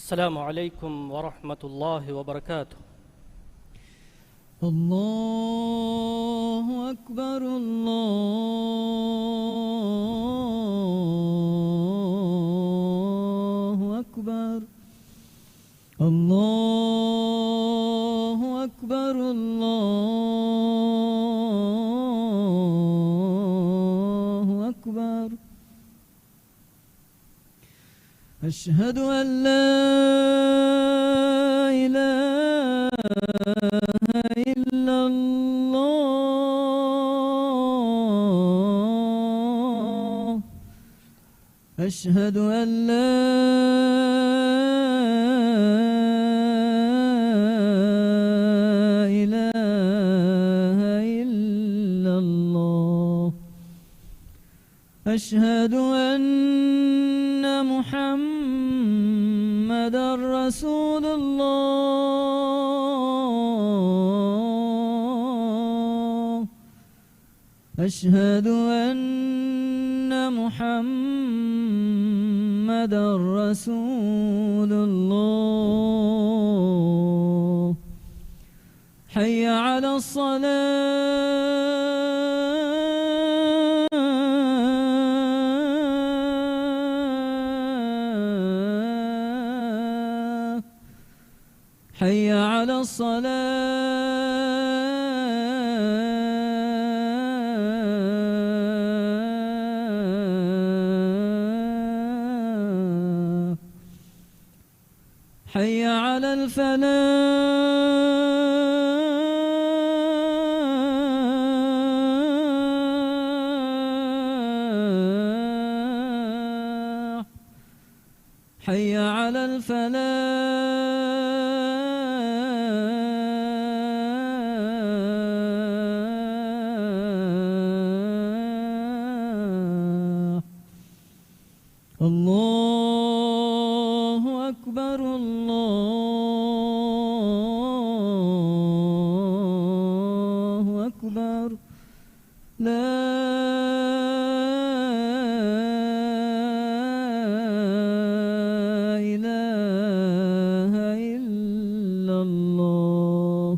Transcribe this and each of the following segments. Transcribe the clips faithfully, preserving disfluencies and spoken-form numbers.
السلام عليكم ورحمة الله وبركاته. الله أكبر، الله أكبر، الله أكبر، الله أكبر. أشهد أن لا إله إلا الله. أشهد أن لا إله إلا الله. أشهد أن محمدا رسول الله. أشهد أن محمدا رسول الله. حي على الصلاة. حي على الصلاة. حي على الفلاح. حي على الفلاح. الله أكبر، الله أكبر. لا إله إلا الله.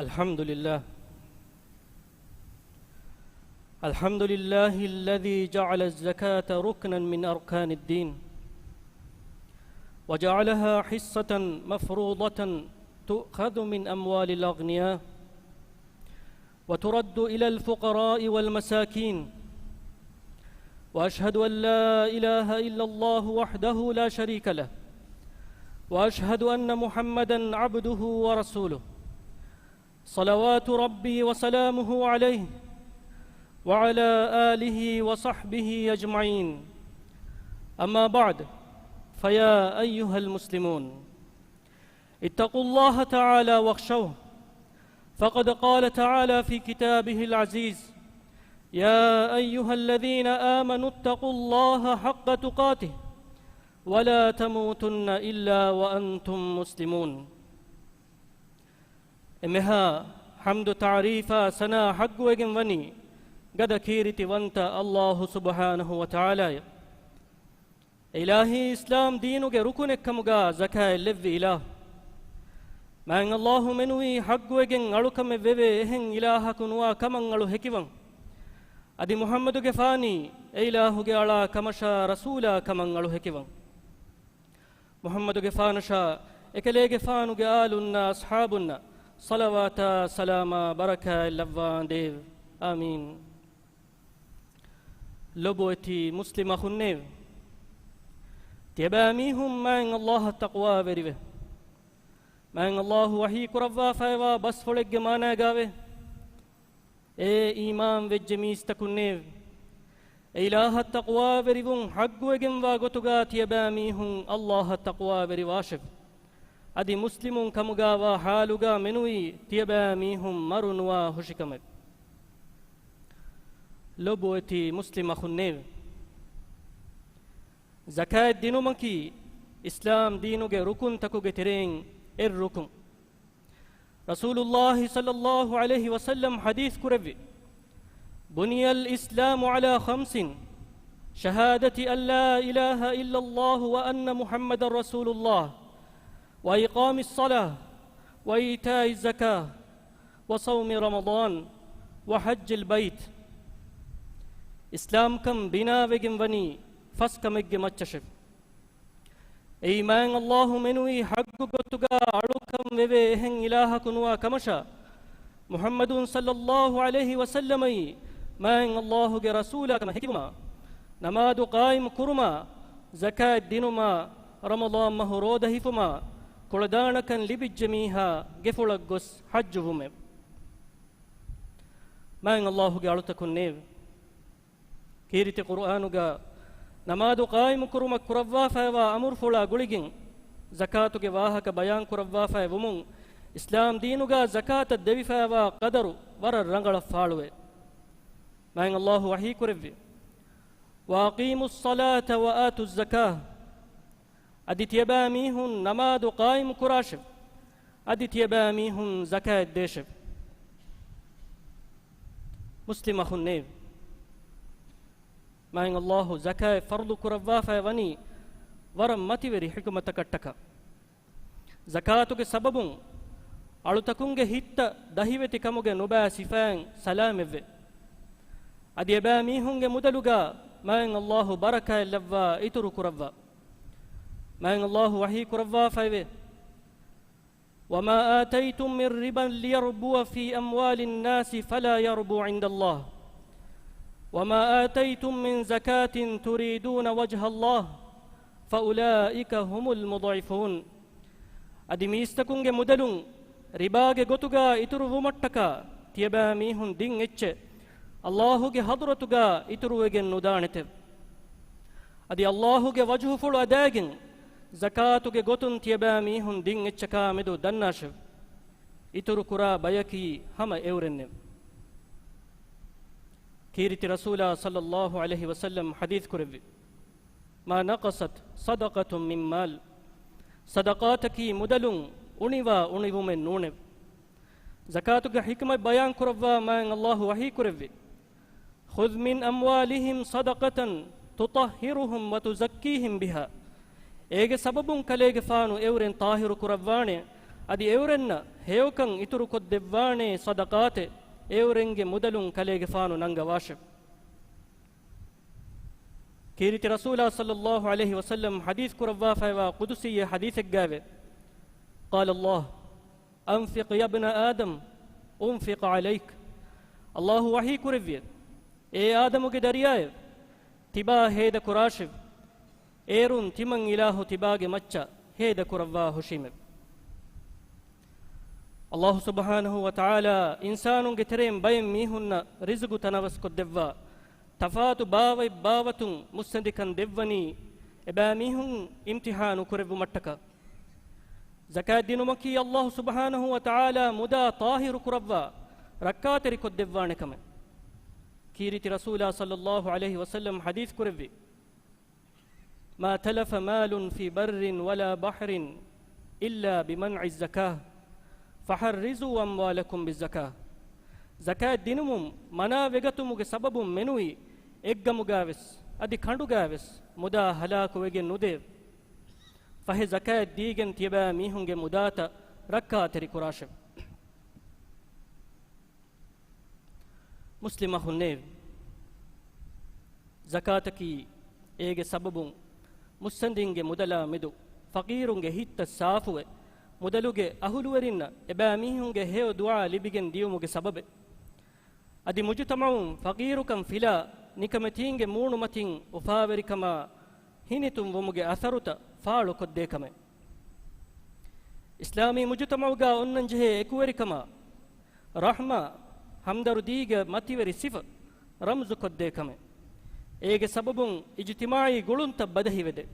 الحمد لله. الحمد لله الذي جعل الزكاة ركنا من أركان الدين، وجعلها حصة مفروضة تؤخذ من أموال الأغنياء، وترد إلى الفقراء والمساكين. وأشهد أن لا إله إلا الله وحده لا شريك له، وأشهد أن محمدا عبده ورسوله، صلوات ربي وسلامه عليه وعلى آله وصحبه أجمعين. أما بعد، فيا أيها المسلمون، اتقوا الله تعالى واخشوه، فقد قال تعالى في كتابه العزيز: يا أيها الذين آمنوا اتقوا الله حق تقاته ولا تموتن إلا وأنتم مسلمون. އެންމެހާ ޙަމްދު ތަޢުރީފާ ސަނާ ޙައްޤުވެގެން ވަނީ ގަދަ ކީރިތިވަންތަ ﷲ ސުބްޙާނަހޫ ވަތަޢާލާއަށް. އެ އިލާހީ އިސްލާމް ދީނުގެ ރުކުނެއްކަމުގާ ޒަކާތް ލެއްވި އިލާހު. މާތް ﷲ މެނުވީ ޙައްޤުވެގެން އަޅުކަމެއް ވެވޭ އެހެން އިލާހަކު ނުވާ ކަމަށް އަޅު ހެކިވަން. އަދި މުޙައްމަދުގެފާނީ އެ އިލާހުގެ އަޅާ ކަމަށާ ރަސޫލާ ކަމަށް އަޅު ހެކިވަން. މުޙައްމަދުގެފާނަށާ އެކަލޭގެފާނުގެ އާލުންނާ އަޞްޙާބުންނަށް ޞަލަވާތާ ސަލާމާ ބަރަކާތް ލައްވާނދޭވެ. އާމީން. ލޮބުވެތި މުސްލިމް އަޚުންނޭވެ! ތިޔަބައިމީހުން މާތް ﷲ އަށް ތަޤްވާވެރިވެ. މާތް ﷲ ވަޙީ ކުރައްވާފައިވާ ބަސްފުޅެއްގެ މާނާގާވޭ، އޭ އީމާން ވެއްޖެ މީސްތަކުންނޭވެ! އެ އިލާހަށް ތަޤްވާވެރިވުން ޙައްޤުވެގެންވާ ގޮތުގާ ތިޔަބައިމީހުން ﷲ އަށް ތަޤްވާވެރިވާށެވެ. އަދި މުސްލިމުން ކަމުގާވާ ޙާލުގާ މެނުވީ ތިޔަބައިމީހުން މަރު ނުވާ ހުށިކަމެވެ. ލޮބުވެތި މުސްލިމް އަޚުންނޭވެ! ޒަކާތް ދިނުމަކީ އިސްލާމް ދީނުގެ ރުކުންތަކުގެ ތެރެއިން އެއް ރުކުން. ރަސޫލުﷲ ޞައްލަﷲ ޢަލައިހި ވަސައްލަމް ޙަދީޘް ކުރެއްވި، بني الإسلام على خمس، شهادة أن لا إله إلا الله وأن محمدا رسول الله، وإقام الصلاة، وإيتاء الزكاة، وصوم رمضان، وحج البيت. އިސްލާމްކަން ބިނާވެގެން ވަނީ ފަސް ކަމެއްގެ މައްޗަށެވެ. އެއީ މާތް ﷲ މެނުވީ ޙައްޤު ގޮތުގަ އަޅުކަން ވެވޭ އެހެން އިލާހަކު ނުވާ ކަމަށާ، މުޙައްމަދު ޞައްލަﷲ ޢަލައިހި ވަސައްލަމައީ މާތް ﷲ ގެ ރަސޫލާ ކަމަށް ހެކިވުމާ، ނަމާދު ޤާއިމް ކުރުމާ، ޒަކާތް ދިނުމާ، ރަމަޟާން މަހު ރޯދަ ހިފުމާ، ކުޅަދާނަކަން ލިބިއްޖެ މީހާ ގެފުޅަށް ގޮސް ޙައްޖު ވުމެވެ. މާތް ﷲ ގެ އަޅުތަކުންނޭވެ! ކީރިތި ޤުރުއާނުގަ ނަމާދު ޤާއިމު ކުރުމަށް ކުރައްވާފައިވާ އަމުރުފުޅާ ގުޅިގެން، ޒަކާތުގެ ވާހަކަ ބަޔާން ކުރައްވާފައި ވުމުން، އިސްލާމް ދީނުގަ ޒަކާތަށް ދެވިފައިވާ ޤަދަރު ވަރަށް ރަނގަޅަށް ފާޅުވޭ. މާތް ﷲ ވަޙީ ކުރެއްވި، وأقيموا الصلاة وآتوا الزكاة. އަދި ތިޔަބައިމީހުން ނަމާދު ޤާއިމު ކުރާށެވެ. އަދި ތިޔަބައިމީހުން ޒަކާތް ދޭށެވެ. މުސްލިމް އަޚުންނޭވެ! މާތް ﷲ ޒަކާތް ފަރުޟު ކުރައްވާފައި ވަނީ ވަރަށް މަތިވެރި ޙިކުމަތަކަށްޓަކާ. ޒަކާތުގެ ސަބަބުން އަޅުތަކުންގެ ހިތްތައް ދަހިވެތި ކަމުގެ ނުބައި ސިފައިން ސަލާމަތްވެ، އަދި އެބައިމީހުންގެ މުދަލުގަ މާތް ﷲ ބަރަކާތް ލައްވާ އިތުރު ކުރައްވާ. މާތް ﷲ ވަޙީ ކުރައްވާފައިވޭ، وما آتيتم من ربا ليربو في أموال الناس فلا يربو عند الله، وما آتيتم من زكاة تريدون وجه الله فأولئك هم المضعفون. އަދި މީސްތަކުންގެ މުދަލުން ރިބާގެ ގޮތުގަ އިތުރު ވުމަށްޓަކާ ތިޔަބައިމީހުން ދިން އެއްޗެއް ﷲ ގެ ޙަޟްރަތުގަ އިތުރުވެގެން ނުދާނެތެވެ. އަދި ﷲ ގެ ވަޖްހުފުޅު އަދާގެން ޒަކާތުގެ ގޮތުން ތިޔަބައިމީހުން ދިން އެއްޗަކާ މެދު ދަންނާށެވެ. އިތުރު ކުރާ ބަޔަކީ ހަމަ އެއުރެންނެވެ. ކީރިތި ރަސޫލާ ޞައްލަﷲ ޢަލައިހި ވަސައްލަމް ޙަދީޘް ކުރެއްވި، ما نقصت صدقة من مال. ޞަދަޤާތަކީ މުދަލުން އުނިވާ އުނިވުމެއް ނޫނެވެ. ޒަކާތުގެ ޙިކްމަތް ބަޔާން ކުރައްވާ މާތް ﷲ ވަޙީ ކުރެއްވި، خذ من أموالهم صدقة تطهرهم وتزكيهم بها. އޭގެ ސަބަބުން ކަލޭގެފާނު އެއުރެން ޠާހިރު ކުރައްވާނެ، އަދި އެއުރެންނަށް ހެޔޮކަން އިތުރުކޮށްދެއްވާނޭ ޞަދަޤާތެއް، އެއުރެންގެ މުދަލުން ކަލޭގެފާނު ނަންގަވާށެވެ. ކީރިތި ރަސޫލާ ޞައްލަﷲ ޢަލައިހި ވަސައްލަމް ޙަދީޘް ކުރައްވާފައިވާ ޤުދުސީ ޙަދީޘެއްގައެވެ. قال الله، أنفق يا ابن آدم أنفق عليك. ﷲ ވަޙީ ކުރެއްވިއެވެ. އޭ އާދަމުގެ ދަރިޔާއެވެ! ތިބާ ހޭދަ ކުރާށެވެ. އޭރުން ތިމަން އިލާހު ތިބާގެ މައްޗަށް ހޭދަ ކުރައްވާ ހުށީމެވެ. ﷲ ސުބްޙާނަހޫ ވަތަޢާލާ އިންސާނުންގެ ތެރެއިން ބައެއް މީހުންނަށް ރިޒުގު ތަނަވަސްކޮށްދެއްވާ، ތަފާތު ބާވަތް ބާވަތުން މުއްސަނދިކަން ދެއްވަނީ އެބައިމީހުން އިމްތިޙާނު ކުރެއްވުމަށްޓަކާ. ޒަކާތް ދިނުމަކީ ﷲ ސުބްޙާނަހޫ ވަތަޢާލާ މުދާ ޠާހިރު ކުރައްވާ، ރައްކާތެރިކޮށްދެއްވާނެ ކަމެއް. ކީރިތި ރަސޫލާ ޞައްލަﷲ ޢަލައިހި ވަސައްލަމް ޙަދީޘް ކުރެއްވި، ما تلف مال في بر ولا بحر إلا بمنع الزكاة، فحرزوا أموالكم بالزكاة. ޒަކާތް ދިނުމުން މަނާ ވެގަތުމުގެ ސަބަބުން މެނުވީ އެއްގަމުގަވެސް އަދި ކަނޑުގަވެސް މުދާ ހަލާކުވެގެން ނުދޭ. ފަހެ ޒަކާތް ދީގެން ތިޔަބައިމީހުންގެ މުދާތައް ރައްކާތެރި ކުރާށެވެ. މުސްލިމް އަޚުންނޭވެ! ޒަކާތަކީ އޭގެ ސަބަބުން މުއްސަނދިންގެ މުދަލާ މެދު ފަޤީރުންގެ ހިތްތައް ސާފުވެ، މުދަލުގެ އަހުލުވެރިންނަށް އެބައިމީހުންގެ ހެޔޮ ދުޢާ ލިބިގެން ދިޔުމުގެ ސަބަބެއް. އަދި މުޖުތަމަޢުން ފަޤީރުކަން ފިލާ، ނިކަމެތީންގެ މޫނުމަތިން އުފާވެރިކަމާ ހިނިތުންވުމުގެ އަސަރުތައް ފާޅުކޮށްދޭ ކަމެއް. އިސްލާމީ މުޖުތަމަޢުގަ އޮންނަންޖެހޭ އެކުވެރިކަމާ، ރަޙްމާ، ހަމްދަރުދީގެ މަތިވެރި ސިފަ ރަމްޒުކޮށްދޭ ކަމެއް. އޭގެ ސަބަބުން އިޖުތިމާޢީ ގުޅުންތައް ބަދަހިވެދޭ.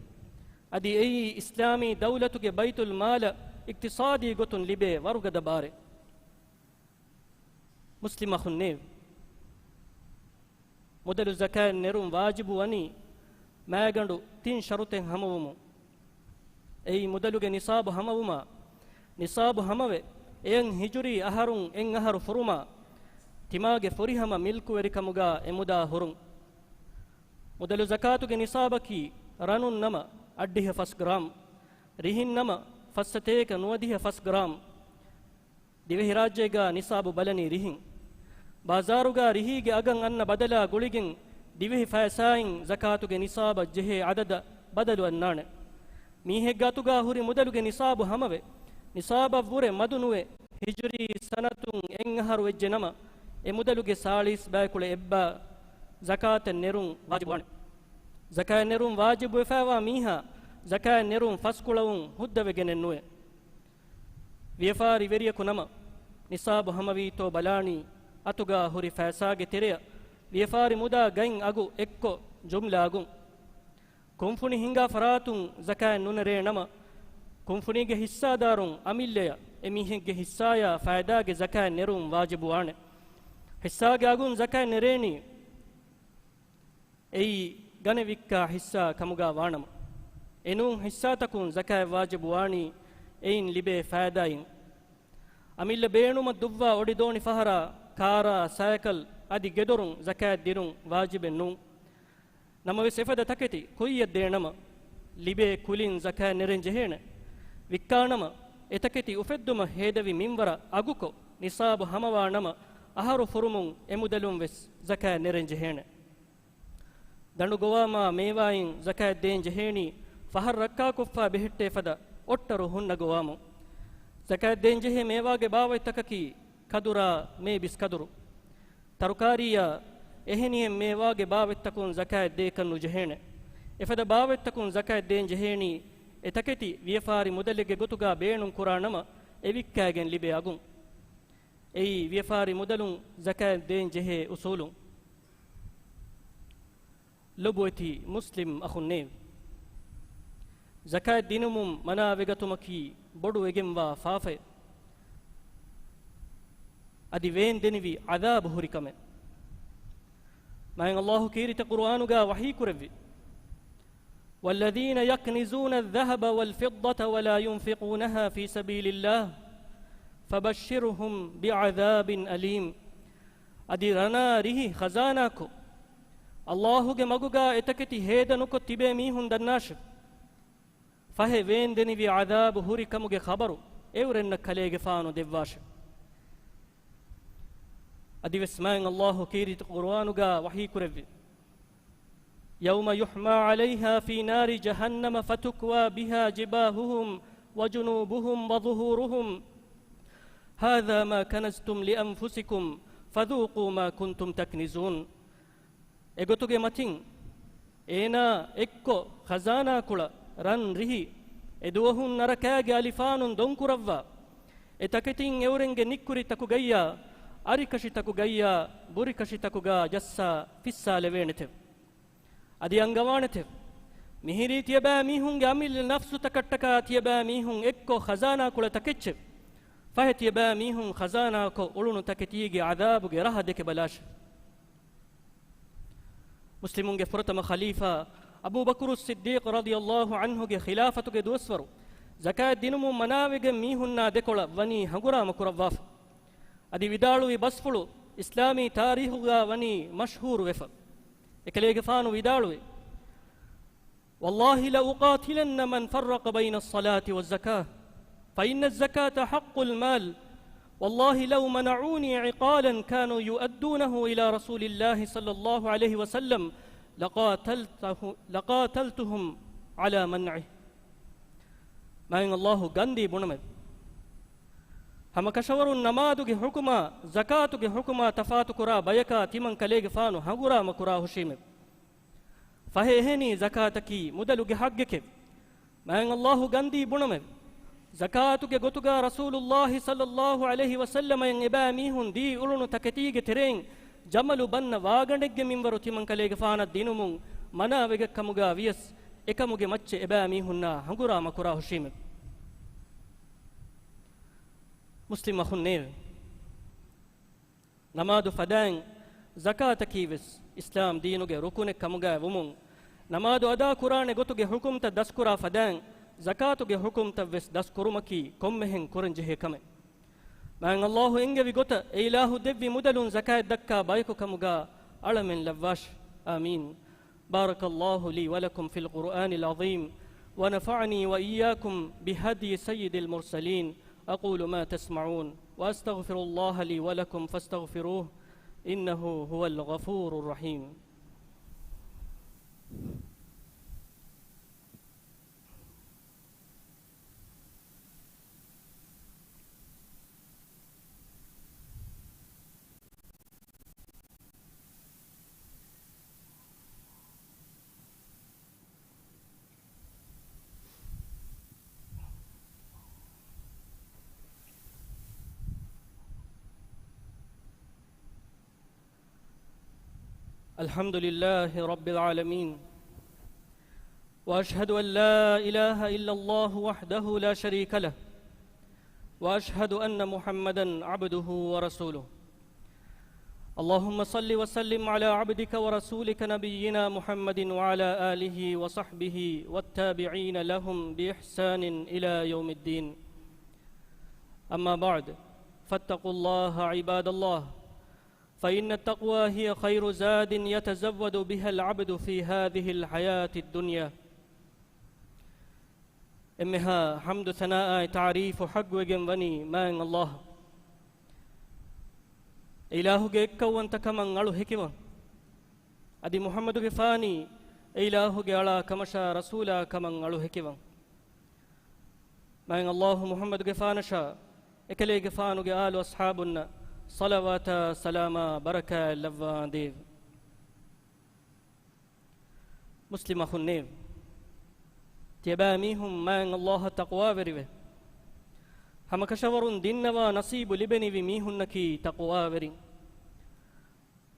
އަދި އެއީ އިސްލާމީ ދައުލަތުގެ ބައިތުލް މާލަށް އިޤްތިޞާދީ ގޮތުން ލިބޭ ވަރުގަދަ ބާރެއް. މުސްލިމް އަޚުންނޭވެ! މުދަލު ޒަކާތް ނެރުން ވާޖިބު ވަނީ މާގަނޑު ތިން ޝަރުތެއް ހަމަވުމުން. އެއީ މުދަލުގެ ނިޞާބު ހަމަވުމާ، ނިޞާބު ހަމަވެ، އެޔަށް ހިޖުރީ އަހަރުން އެއް އަހަރު ފުރުމާ، ތިމާގެ ފުރިހަމަ މިލްކުވެރިކަމުގާ އެ މުދާ ހުރުން. މުދަލު ޒަކާތުގެ ނިޞާބަކީ، ރަނުން ނަމަ އަށްޑިހަ ފަސް ގްރާމް، ރިހިން ނަމަ ފައްސަތޭކަ ނުވަދިހަ ފަސް ގްރާމް. ދިވެހިރާއްޖޭގާ ނިޞާބު ބަލަނީ ރިހިން. ބާޒާރުގާ ރިހީގެ އަގަށް އަންނަ ބަދަލާ ގުޅިގެން ދިވެހި ފައިސާއިން ޒަކާތުގެ ނިޞާބަށް ޖެހޭ އަދަދަށް ބަދަލު އަންނާނެ. މީހެއްގެ އަތުގާ ހުރި މުދަލުގެ ނިޞާބު ހަމަވެ، ނިޞާބަށް ވުރެ މަދު ނުވެ، ހިޖުރީ ސަނަތުން އެއް އަހަރު ވެއްޖެ ނަމަ، އެ މުދަލުގެ ސާޅީސް ބައިކުޅަ އެއްބާ ޒަކާތެއް ނެރުން ވާޖިބުވާނެ. ޒަކާތް ނެރުން ވާޖިބުވެފައިވާ މީހާ، ޒަކާތް ނެރުން ފަސްކުޅަވުން ހުއްދަވެގެނެއް ނުވޭ. ވިޔަފާރިވެރިޔަކު ނަމަ، ނިޞާބު ހަމަވީތޯ ބަލާނީ، އަތުގާ ހުރި ފައިސާގެ ތެރެއަށް ވިޔަފާރި މުދާ ގަތް އަގު އެއްކޮށް ޖުމްލަ އަގުން. ކުންފުނި ހިންގާ ފަރާތުން ޒަކާތް ނުނެރޭ ނަމަ، ކުންފުނީގެ ހިއްސާދާރުން އަމިއްލަޔަށް އެ މީހެއްގެ ހިއްސާޔާ ފައިދާގެ ޒަކާތް ނެރުން ވާޖިބުވާނެ. ހިއްސާގެ އަގުން ޒަކާތް ނެރޭނީ، އެއީ ގަނެ ވިއްކާ ހިއްސާ ކަމުގާ ވާނަމަ، އެނޫން ހިއްސާތަކުން ޒަކާތް ވާޖިބުވާނީ އެއިން ލިބޭ ފައިދާއިން. އަމިއްލަ ބޭނުމަށް ދުއްވާ އޮޑިދޯނި ފަހަރާ، ކާރާ، ސައިކަލް އަދި ގެދޮރުން ޒަކާތް ދިނުން ވާޖިބެއް ނޫން. ނަމަވެސް އެފަދަ ތަކެތި ކުއްޔަށް ދޭނަމަ، ލިބޭ ކުލިން ޒަކާތް ނެރެން ޖެހޭނެ. ވިއްކާނަމަ، އެތަކެތި އުފެއްދުމަށް ހޭދަވި މިންވަރަށް އަގުކޮށް، ނިޞާބު ހަމަވާނަމަ، އަހަރު ފުރުމުން އެ މުދަލުން ވެސް ޒަކާތް ނެރެން ޖެހޭނެ. ދަނޑު ގޮވާމާ މޭވާއިން ޒަކާތް ދޭން ޖެހޭނީ، ފަހަރު ރައްކާކޮށްފާ ބެހެއްޓޭ ފަދަ އޮށްޓަރު ހުންނަ ގޮވާމުން. ޒަކާތް ދޭން ޖެހޭ މޭވާގެ ބާވަތްތަކަކީ، ކަދުރާ، މޭބިސް ކަދުރު. ތަރުކާރީއާ، އެހެނިހެން މޭވާގެ ބާވަތްތަކުން ޒަކާތް ދޭކަށް ނުޖެހޭނެ. އެފަދަ ބާވަތްތަކުން ޒަކާތް ދޭން ޖެހޭނީ، އެ ތަކެތި ވިޔަފާރި މުދަލެއްގެ ގޮތުގާ ބޭނުން ކުރާ ނަމަ، އެ ވިއްކާގެން ލިބޭ އަގުން. އެއީ، ވިޔަފާރި މުދަލުން ޒަކާތް ދޭން ޖެހޭ އުސޫލުން. ލޮބުވެތި މުސްލިމް އަޚުންނޭވެ! ޒަކާތް ދިނުމުން މަނާވެގަތުމަކީ ބޮޑުވެގެންވާ ފާފައެއް. އަދި ވޭންދެނިވި ޢަޛާބު ހުރި ކަމެއް. މާތް ﷲ ކީރިތި ޤުރުއާނުގާ ވަޙީކުރެއްވި، والذين يكنزون الذهب والفضة ولا ينفقونها في سبيل الله فبشرهم بعذاب أليم. އަދި ރަނާ ރިހި ޚަޒާނާކޮށް، ﷲ ގެ މަގުގާ އެތަކެތި ހޭދަ ނުކޮށް ތިބޭ މީހުން ދަންނާށެވެ. ފަހެ ވޭންދެނިވި ޢަޛާބު ހުރި ކަމުގެ ޚަބަރު އެއުރެންނަށް ކަލޭގެފާނު ދެއްވާށެވެ. އަދިވެސް މާތް ﷲ ކީރިތި ޤުރުއާނުގާ ވަޙީކުރެއްވި، يوم يحمى عليها في نار جهنم فتكوى بها جباههم وجنوبهم وظهورهم، هذا ما كنزتم لأنفسكم فذوقوا ما كنتم تكنزون. އެގޮތުގެ މަތިން އޭނާ އެއްކޮށް ޚަޒާނާކުޅަ ރަން ރިހި އެދުވަހުން ނަރަކާގެ އަލިފާނުން ދޮންކުރައްވާ، އެ ތަކެތިން އެއުރެންގެ ނިއްކުރިތަކުގައްޔާ، އަރިކަށިތަކުގައްޔާ، ބުރިކަށިތަކުގާ ޖައްސާ ފިއްސާލެވޭނެތެވެ. އަދި އަންގަވާނެތެވެ. މިހިރީ ތިޔަބައިމީހުންގެ އަމިއްލަ ނަފްސުތަކަށްޓަކާ ތިޔަބައިމީހުން އެއްކޮށް ޚަޒާނާކުޅަ ތަކެއްޗެވެ. ފަހެ ތިޔަބައިމީހުން ޚަޒާނާކޮށް އުޅުނު ތަކެތީގެ ޢަޛާބުގެ ރަހަ ދެކެބަލާށެވެ. މުސްލިމުންގެ ފުރަތަމަ ޚަލީފާ އަބޫބަކުރުއް ޞިއްދީޤު ރަޟިޔަﷲ ޢަންހުގެ ޚިލާފަތުގެ ދުވަސްވަރު، ޒަކާތް ދިނުމުން މަނާވެގެން މީހުންނާ ދެކޮޅަށް ވަނީ ހަނގުރާމަ ކުރައްވާފަ. އަދި ވިދާޅުވި ބަސްފުޅު އިސްލާމީ ތާރީޚުގާ ވަނީ މަޝްހޫރުވެފަ. އެކަލޭގެފާނު ވިދާޅުވި، والله لأقاتلن من فرق بين الصلاة والزكاة، فإن الزكاة حق المال، والله لو منعوني عقالا كانوا يؤدونه إلى رسول الله صلى الله عليه وسلم لقاتلته، لقاتلتهم على منعه. މާތް ﷲ ގަންދީ ބުނަމެވެ. ހަމަކަށަވަރުން ނަމާދުގެ ޙުކުމާ، ޒަކާތުގެ ޙުކުމާ ތަފާތުކުރާ ބަޔަކާ ތިމަން ކަލޭގެފާނު ހަނގުރާމަ ކުރާ ހުށީމެވެ. ފަހެ އެހެނީ ޒަކާތަކީ މުދަލުގެ ޙައްޤެކެވެ. މާތް ﷲ ގަންދީ ބުނަމެވެ. ޒަކާތުގެ ގޮތުގާ ރަސޫލުﷲ ޞައްލަﷲ ޢަލައިހި ވަސައްލަމައަށް އެބައިމީހުން ދީ އުޅުނު ތަކެތީގެ ތެރެއިން ޖަމަލު ބަންނަ ވާގަނޑެއްގެ މިންވަރު ތިމަން ކަލޭގެފާނަށް ދިނުމުން މަނާވެގަތްކަމުގާ ވިޔަސް، އެކަމުގެ މައްޗަށް އެބައިމީހުންނާ ހަނގުރާމަ ކުރާ ހުށީމެވެ. މުސްލިމް އަޚުންނޭވެ! ނަމާދު ފަދައިން ޒަކާތަކީ ވެސް އިސްލާމް ދީނުގެ ރުކުނެއް ކަމުގައި ވުމުން، ނަމާދު އަދާ ކުރާނެ ގޮތުގެ ޙުކުމްތައް ދަސްކުރާ ފަދައިން، ޒަކާތުގެ ޙުކުމްތައް ވެސް ދަސްކުރުމަކީ ކޮންމެހެން ކުރަންޖެހޭ ކަމެއް. މާތް ﷲ އެންގެވި ގޮތަށް އެ އިލާހު ދެއްވި މުދަލުން ޒަކާތް ދައްކާ ބަޔަކު ކަމުގަ އަޅަމެން ލައްވާށި. آمين. بارك الله لي ولكم في القرآن العظيم، ونفعني وإياكم بهدي سيد المرسلين. أقول ما تسمعون، وأستغفر الله لي ولكم فاستغفروه، إنه هو الغفور الرحيم. الحمد لله رب العالمين، وأشهد أن لا إله إلا الله وحده لا شريك له، وأشهد أن محمدا عبده ورسوله. اللهم صل وسلم على عبدك ورسولك نبينا محمد وعلى آله وصحبه والتابعين لهم بإحسان إلى يوم الدين. أما بعد، فاتقوا الله عباد الله، فإن التقوى هي خير زاد يتزود بها العبد في هذه الحياة الدنيا. އެންމެހާ ޙަމްދު ސަނާއާއި ތަޢުރީފު ޙައްޤުވެގެން ވަނީ މާތް ﷲ. އެ އިލާހުގެ އެއްކައުވަންތަކަމަށް އަޅު ހެކިވަން. އަދި މުޙައްމަދުގެފާނީ އެ އިލާހުގެ އަޅާ ކަމަށާ ރަސޫލާ ކަމަށް އަޅު ހެކިވަން. މާތް ﷲ މުޙައްމަދުގެފާނަށާ އެކަލޭގެފާނުގެ އާލު އަޞްޙާބުންނަށް ޞަލަވާތާ ސަލާމާ ބަރަކާތް ލައްވާ ދޭވި. މުސްލިމް އަޚުންނޭވެ! ތިޔަބައިމީހުން މާތް ﷲ އަށް ތަޤްވާވެރިވެ. ހަމަކަށަވަރުން ދިންނަވާ ނަޞީބު ލިބެނިވި މީހުންނަކީ ތަޤްވާވެރިން.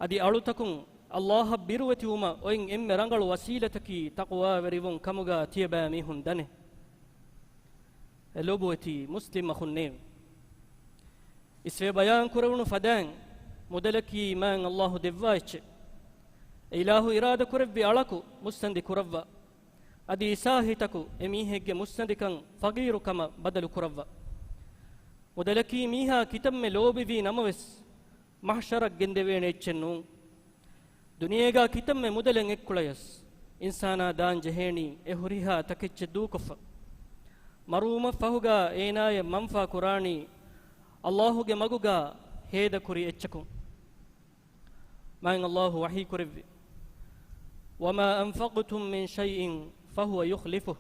އަދި އަޅުތަކުން ﷲ އަށް ބިރުވެތިވުމަށް އޮތް އެންމެ ރަނގަޅު ވަސީލަތަކީ ތަޤްވާވެރިވުން ކަމުގަ ތިޔަބައިމީހުން ދަނެ. އެ ލޮބުވެތި މުސްލިމް އަޚުންނޭވެ! އިސްވެ ބަޔާން ކުރެވުނު ފަދައިން، މުދަލަކީ މާތް ﷲ ދެއްވާ އެއްޗެއް. އެ އިލާހު އިރާދަ ކުރެއްވި އަޅަކު މުއްސަނދި ކުރައްވާ. އަދި އިސާހިތަކު އެ މީހެއްގެ މުއްސަނދިކަން ފަގީރު ކަމަށް ބަދަލު ކުރައްވާ. މުދަލަކީ މީހާ ކިތަންމެ ލޯބިވީ ނަމަވެސް، މަޙްޝަރަށް ގެންދެވޭނެ އެއްޗެއް ނޫން. ދުނިޔޭގަ ކިތަންމެ މުދަލެއް އެއްކުޅަޔަސް، އިންސާނާ ދާން ޖެހޭނީ އެ ހުރިހާ ތަކެއްޗެއް ދޫކޮށްފަ. މަރުވުމަށް ފަހުގަ އޭނާޔަށް މަންފާ ކުރާނީ ﷲ ގެ މަގުގަ ހޭދަކުރި އެއްޗަކުން. މާތް ﷲ ވަޙީ ކުރެއްވި، وما أنفقتم من شيء فهو يخلفه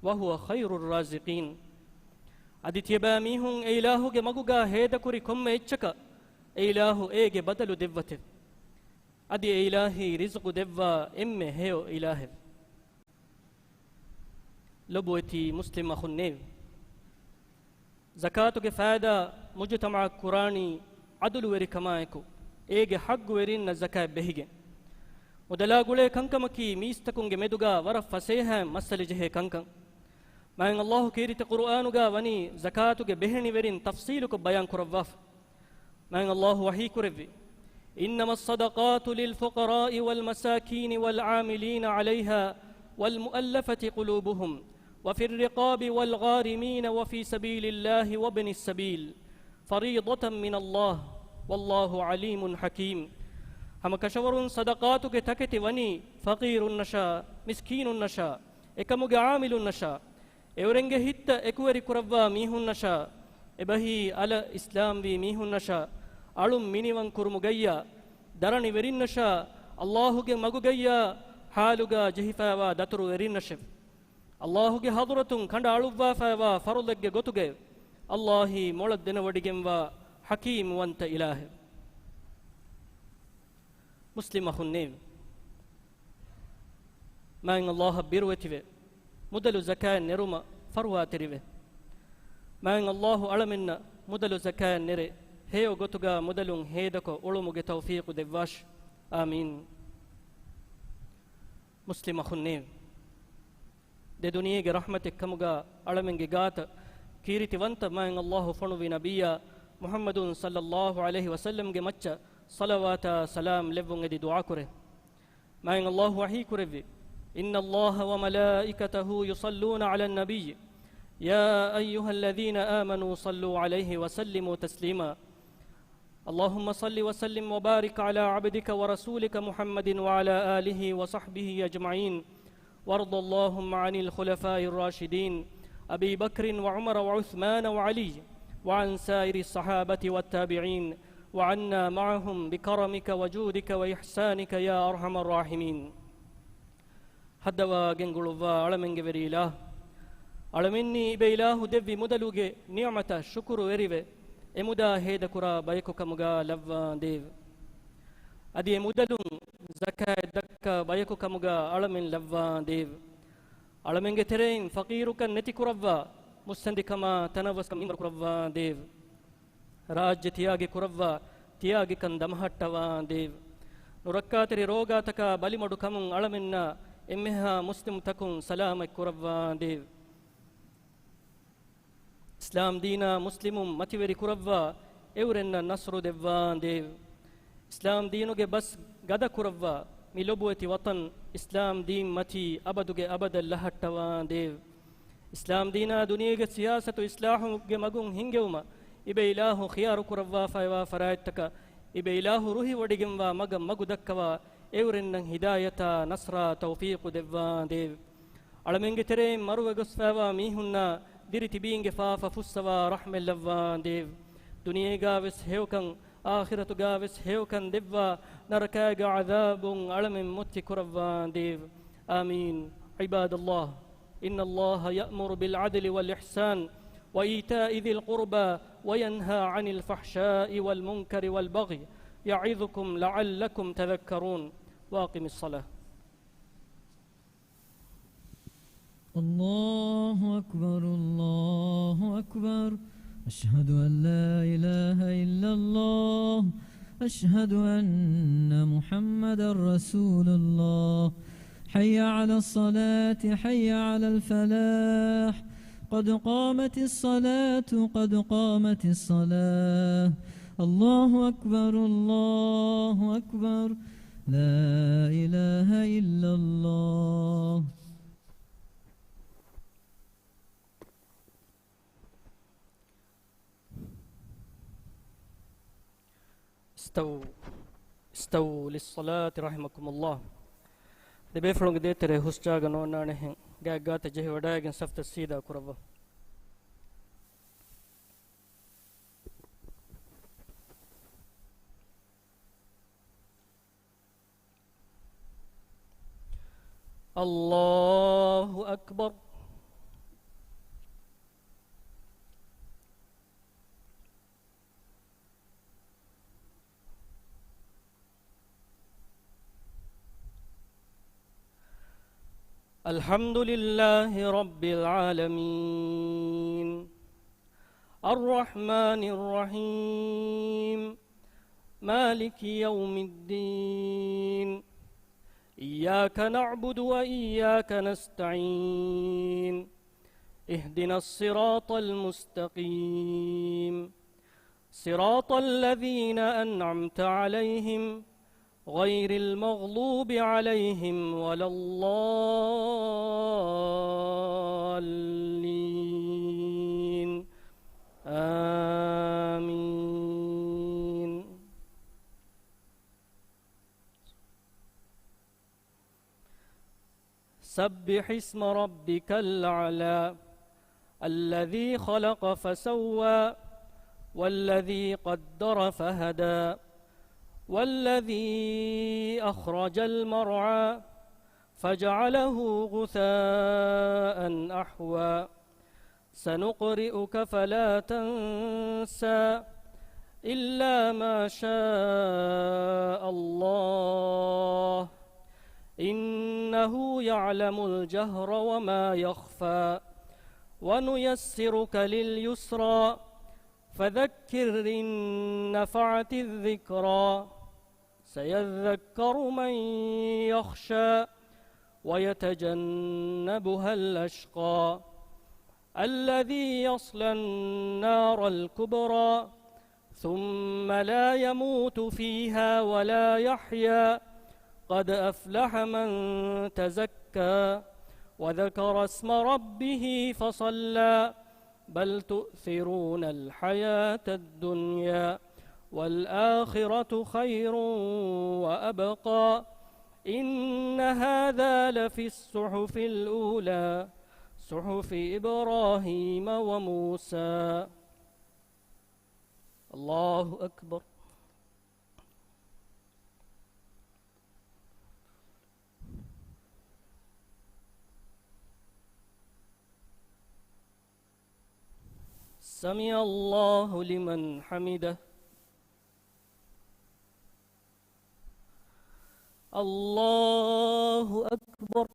وهو خير الرازقين. އަދި ތިޔަބައިމީހުން އެ އިލާހުގެ މަގުގަ ހޭދަކުރި ކޮންމެ އެއްޗަކަށް، އެ އިލާހު އޭގެ ބަދަލު ދެއްވަތެވެ. އަދި އެ އިލާހީ ރިޒުޤު ދެއްވާ އެންމެ ހެޔޮ އިލާހެވެ. ލޮބުވެތި މުސްލިމް އަޚުންނޭވެ! ޒަކާތުގެ ފައިދާ މުޖުތަމަޢަށް ކުރާނީ ޢަދުލުވެރިކަމާއެކު، އޭގެ ޙައްޤުވެރިންނަށް ޒަކާތް ބެހިގެން. މުދަލާ ގުޅޭ ކަންކަމަކީ މީސްތަކުންގެ މެދުގަ ވަރަށް ފަސޭހައިން މައްސަލަ ޖެހޭ ކަންކަން. މާތް ﷲ ކީރިތި ޤުރުއާނުގަ ވަނީ ޒަކާތުގެ ބެހެނިވެރިން ތަފްޞީލުކޮށް ބަޔާން ކުރައްވާފަ. މާތް ﷲ ވަޙީ ކުރެއްވި، إنما الصدقات للفقراء والمساكين والعاملين عليها والمؤلفة قلوبهم وفي الرقاب والغارمين وفي سبيل الله وابن السبيل فريضة من الله والله عليم حكيم. ހަމަ ކަށަވަރުން ޞަދަޤާތުގެ ތަކެތި ވަނީ ފަޤީރުންނަށާ، މިސްކީނުންނަށާ، އެކަމުގެ ޢާމިލުންނަށާ، އެއުރެންގެ ހިތްތައް އެކުވެރި ކުރައްވާ މީހުންނަށާ، އެބަހީ އަލަށް އިސްލާމްވީ މީހުންނަށާ، އަޅުން މިނިވަން ކުރުމުގައްޔާ، ދަރަނިވެރިންނަށާ، ﷲ ގެ މަގުގައްޔާ ޙާލުގަ ޖެހިފައިވާ ދަތުރުވެރިންނަށެވެ. ﷲ ގެ ޙަޟްރަތުން ކަނޑައަޅުއްވާފައިވާ ފަރުޟެއްގެ ގޮތުގައެވެ. ﷲ އީ މޮޅަށް ދެނެވޮޑިގެންވާ ޙަކީމްވަންތަ އިލާހެވެ. މުސްލިމް އަޚުންނޭވެ! މާތް ﷲ އަށް ބިރުވެތިވެ، މުދަލު ޒަކާތް ނެރުމަށް ފަރުވާތެރިވެ. މާތް ﷲ އަޅަމެންނަށް މުދަލު ޒަކާތް ނެރެ، ހެޔޮ ގޮތުގަ މުދަލުން ހޭދަކޮށް އުޅުމުގެ ތައުފީޤު ދެއްވާށި. އާމީން. މުސްލިމް އަޚުންނޭވެ! ދެ ދުނިޔޭގެ ރަޙްމަތެއް ކަމުގަ އަޅަމެންގެ ގާތަށް ކީރިތިވަންތަ މާތް ﷲ ފޮނުއްވި ނަބިއްޔާ މުޙައްމަދު ޞައްލައްލާހު ޢަލައިހި ވަސައްލަމްގެ މައްޗަށް ޞަލަވާތާ ސަލާމް ލެއްވުން އެދި ދުޢާކުރޭ. މާތް ﷲ ވަޙީ ކުރެއްވި، إن الله وملائكته يصلون على النبي، يا أيها الذين آمنوا صلوا عليه وسلموا تسليما. اللهم صل وسلم وبارك على عبدك ورسولك محمد وعلى آله وصحبه أجمعين، وارض اللهم عن الخلفاء الراشدين أبي بكر وعمر وعثمان وعلي، وعن سائر الصحابة والتابعين، وعنا معهم بكرمك وجودك وإحسانك يا أرحم الراحمين. ހައްދަވާ ގެންގުޅުއްވާ އަޅަމެންގެ ވެރި އިލާހު، އަޅަމެންނީ އިބަ އިލާހު ދެއްވި މުދަލުގެ ނިޢުމަތަށް ޝުކުރުވެރިވެ، އެމުދާ ހޭދަކުރާ ބަޔަކު ކަމުގާ ލައްވާނދޭވެ. އަދި އެ މުދަލުން ޒަކާތް ދައްކާ ބަޔަކު ކަމުގާ އަޅަމެން ލައްވާނދޭވެ. އަޅަމެންގެ ތެރެއިން ފަޤީރުކަން ނެތިކުރައްވާ، މުއްސަނދިކަމާ ތަނަވަސްކަން މިންވަރު ކުރައްވާނދޭވެ. ރާއްޖެ ތިޔާގި ކުރައްވާ، ތިޔާގިކަން ދަމަހައްޓަވާނދޭވެ. ނުރައްކާތެރި ރޯގާތަކާ ބަލިމަޑު ކަމުން އަޅަމެންނާ އެންމެހާ މުސްލިމު ތަކުން ސަލާމަތް ކުރައްވާނދޭވެ. އިސްލާމް ދީނާ މުސްލިމުން މަތިވެރި ކުރައްވާ، އެއުރެންނަށް ނަޞްރު ދެއްވާނދޭވެ. އިސްލާމް ދީނުގެ ބަސް ގަދަ ކުރައްވާ، މި ލޮބުވެތި ވަޠަން އިސްލާމް ދީން މަތީ އަބަދުގެ އަބަދަށް ލަހައްޓަވާނދޭވެ. އިސްލާމް ދީނާ ދުނިޔޭގެ ސިޔާސަތު އިސްލާހުގެ މަގުން ހިންގެވުމަށް އިބަ އިލާހު ޚިޔާރު ކުރައްވާފައިވާ ފަރާތްތަކަށް އިބަ އިލާހު ރުހިވޮޑިގެންވާ މަގަށް މަގު ދައްކަވާ، އެއުރެންނަށް ހިދާޔަތާ ނަޞްރާ ތައުފީޤު ދެއްވާނދޭވެ. އަޅަމެންގެ ތެރެއިން މަރުވެގޮސްފައިވާ މީހުންނާ ދިރި ތިބީންގެ ފާފަ ފުއްސަވާ ރަޙްމަތް ލައްވާނދޭވެ. ދުނިޔޭގާވެސް ހެޔޮކަން، އާޚިރަތުގާވެސް ހެޔޮކަން ދެއްވާ، ނަރަކާގެ ޢަޛާބުން އަޅަމެން މުއްތި ކުރައްވާނދޭވެ. آمين. عباد الله، إن الله يأمر بالعدل والإحسان وإيتاء ذي القربى وينهى عن الفحشاء والمنكر والبغي يعظكم لعلكم تذكرون. وأقم الصلاة. الله أكبر، الله أكبر. أشهد أن لا إله إلا الله. أشهد أن محمدا رسول الله. حي على الصلاة، حي على الفلاح. قد قامت الصلاة، قد قامت الصلاة. الله أكبر، الله أكبر. لا إله إلا الله. استووا، استووا للصلاة رحمكم الله. ދެބޭފުޅުންގެ ދޭތެރޭ ހުސްޖާގަ ނޯންނާނެހެން، ގާތްގާތަށް ޖެހިވަޑައިގެން ސަފްތައް ސީދާ ކުރައްވާ. الله أكبر. الحمد لله رب العالمين. الرحمن الرحيم. مالك يوم الدين. إياك نعبد وإياك نستعين. اهدنا الصراط المستقيم. صراط الذين أنعمت عليهم غير المغضوب عليهم ولا الضالين. آمين. سبح اسم ربك الأعلى. الذي خلق فسوى والذي قدر فهدى والذي أخرج المرعى فجعله غثاء أحوى. سنقرئك فلا تنسى إلا ما شاء الله إنه يعلم الجهر وما يخفى ونيسرك لليسرى فذكر إن نفعت الذكرى سيذكر من يخشى ويتجنبها الأشقى الذي يصلى النار الكبرى ثم لا يموت فيها ولا يحيا قد أفلح من تزكى وذكر اسم ربه فصلى بل تؤثرون الحياة الدنيا والآخرة خير وأبقى إن هذا لفي الصحف الأولى صحف إبراهيم وموسى. الله أكبر. سمع الله لمن حمده. الله أكبر.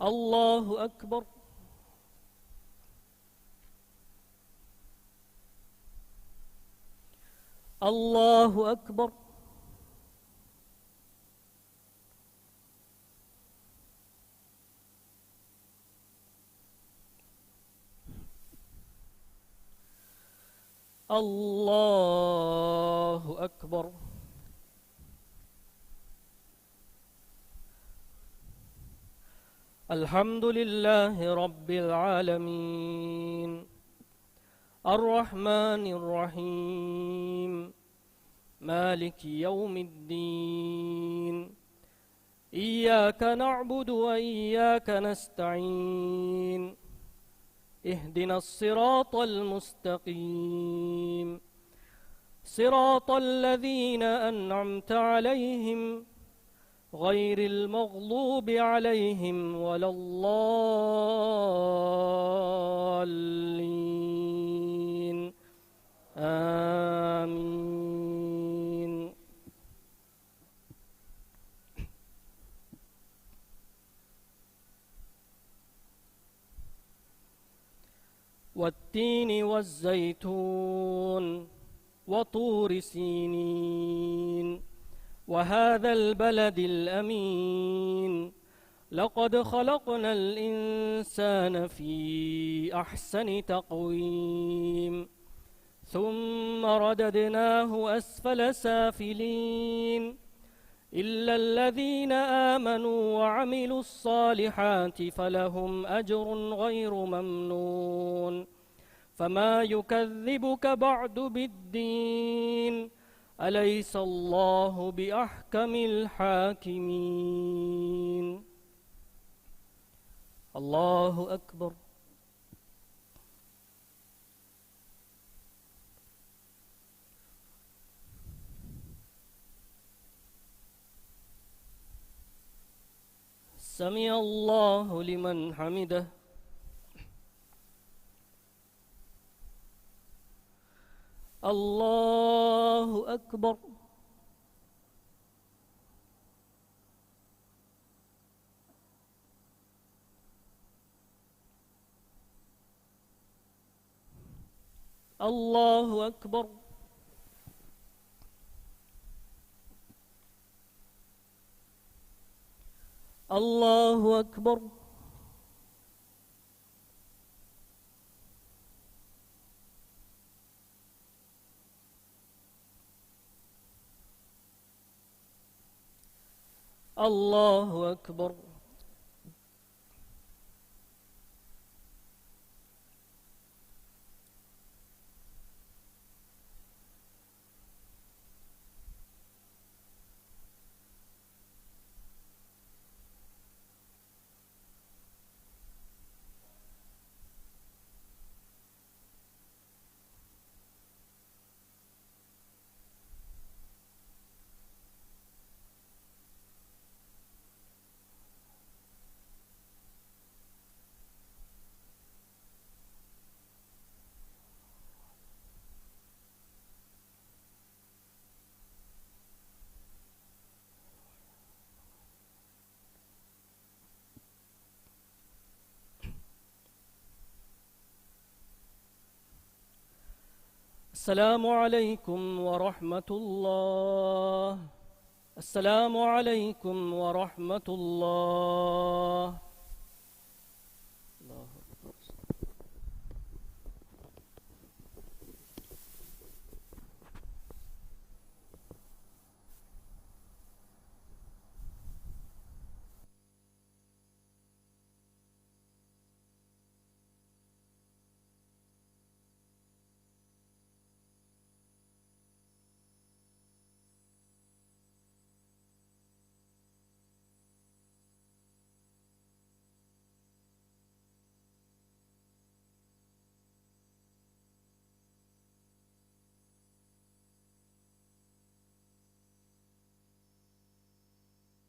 الله أكبر. الله أكبر. الله أكبر. الحمد لله رب العالمين. الرحمن الرحيم. مالك يوم الدين. إياك نعبد وإياك نستعين. اهدنا الصراط المستقيم. صراط الذين أنعمت عليهم غير المغضوب عليهم ولا الضالين. آمين. والتين والزيتون وطور سينين وهذا البلد الأمين لقد خلقنا الإنسان في أحسن تقويم ثم رددناه أسفل سافلين إلا الذين آمنوا وعملوا الصالحات فلهم أجر غير ممنون فما يكذبك بعد بالدين أليس الله بأحكم الحاكمين. الله أكبر. سمع الله لمن حمده. الله أكبر. الله أكبر. الله أكبر. الله أكبر. السلام عليكم ورحمة الله. السلام عليكم ورحمة الله.